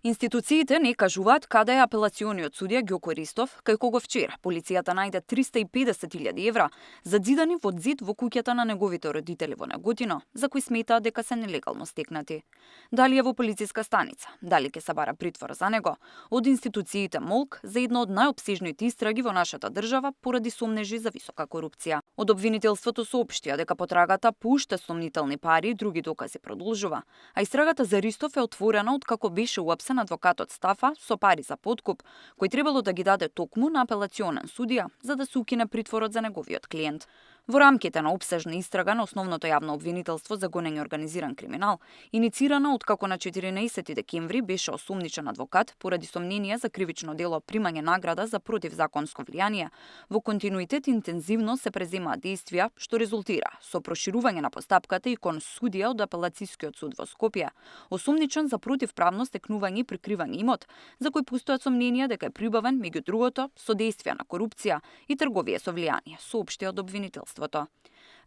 Институциите не кажуваат каде е апелациониот судија Ѓоко Ристов, кај кого вчера полицијата најде 350.000 евра задзидани во зид во куќата на неговите родители во Неготино, за кои сметаат дека се нелегално стекнати. Дали е во полициска станица, дали ќе се бара притвор за него, од институциите молк за една од најопсежните истраги во нашата држава поради сомнежи за висока корупција. Од обвинителството соопштија дека потрагата по уште сомнителни пари и други докази продолжува, а истрагата за Ристов е отворена откако беше уапсен адвокатот Стафа со пари за подкуп, кој требало да ги даде токму на апелационен судија за да се укине притворот за неговиот клиент. Во рамките на опсежна истрага на основното јавно обвинителство за гонење организиран криминал, иницирана откако на 14 декември беше осумничен адвокат поради сомнение за кривично дело примање награда за противзаконско влијание, во континуитет интензивно се преземаат действија што резултира со проширување на постапката и кон судија од апелацискиот суд во Скопје, осумничен за противправно стекнување и прикривање имот, за кој постојат сомненија дека е прибавен меѓу другото со действија на корупција и трговија со влијание, соопшти од обвинителството.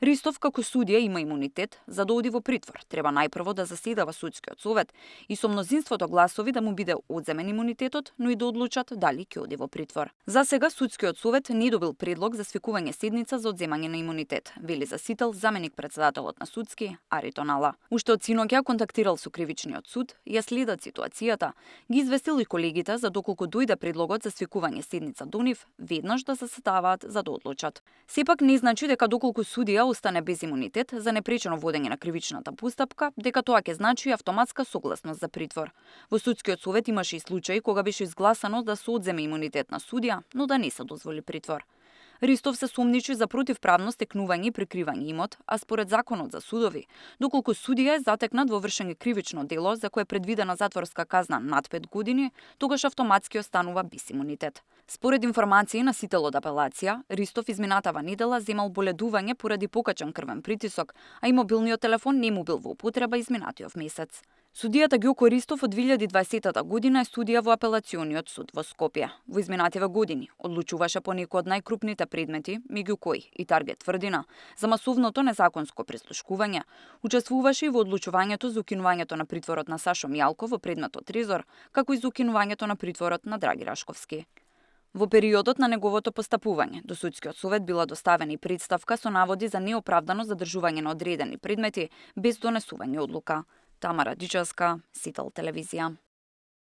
Ристов како судија има имунитет, за да оди во притвор, треба најпрво да заседава судскиот совет и со мнозинството гласови да му биде одземен имунитетот, но и да одлучат дали ќе оди во притвор. За сега судскиот совет не добил предлог за свикување седница за одземање на имунитет, вели Засител заменик председателот на судски Ари Тонала. Уште од синоќа контактирал со кривичниот суд, ја следат ситуацијата, ги известил и колегите за доколку дојде предлогот за свикување седница до нив, веднаш да се сетаваат за да одлучат. Сепак не значи дека доколку судија остане без имунитет за непречено водење на кривичната постапка, дека тоа ќе значи автоматска согласност за притвор. Во судскиот совет имаше и случаи кога беше изгласано да се одземе имунитет на судија, но да не се дозволи притвор. Ристов се сомничи за противправно стекнување и прикривање имот, а според законот за судови, доколку судија е затекнат во вршење кривично дело за кое е предвидена затворска казна над 5 години, тогаш автоматски останува без имунитет. Според информации на сител од апелација, Ристов изминатава недела земал боледување поради покачен крвен притисок, а и мобилниот телефон не му бил во употреба изминатиот месец. Судијата Ѓоко Ристов од 2020 година е судија во апелациониот суд во Скопје. Во изминативе години одлучуваше по некои од најкрупните предмети, меѓу кои и Таргет тврдина, за масовното незаконско прислушкување, учествуваше и во одлучувањето за укинувањето на притворот на Сашо Мјалков во предметот Трезор, како и за укинувањето на притворот на Драги Рашковски. Во периодот на неговото постапување, до судскиот совет била доставена и представка со наводи за неоправдано задржување на одредени предмети без донесување одлука. Тамара Дичевска, Сител телевизија.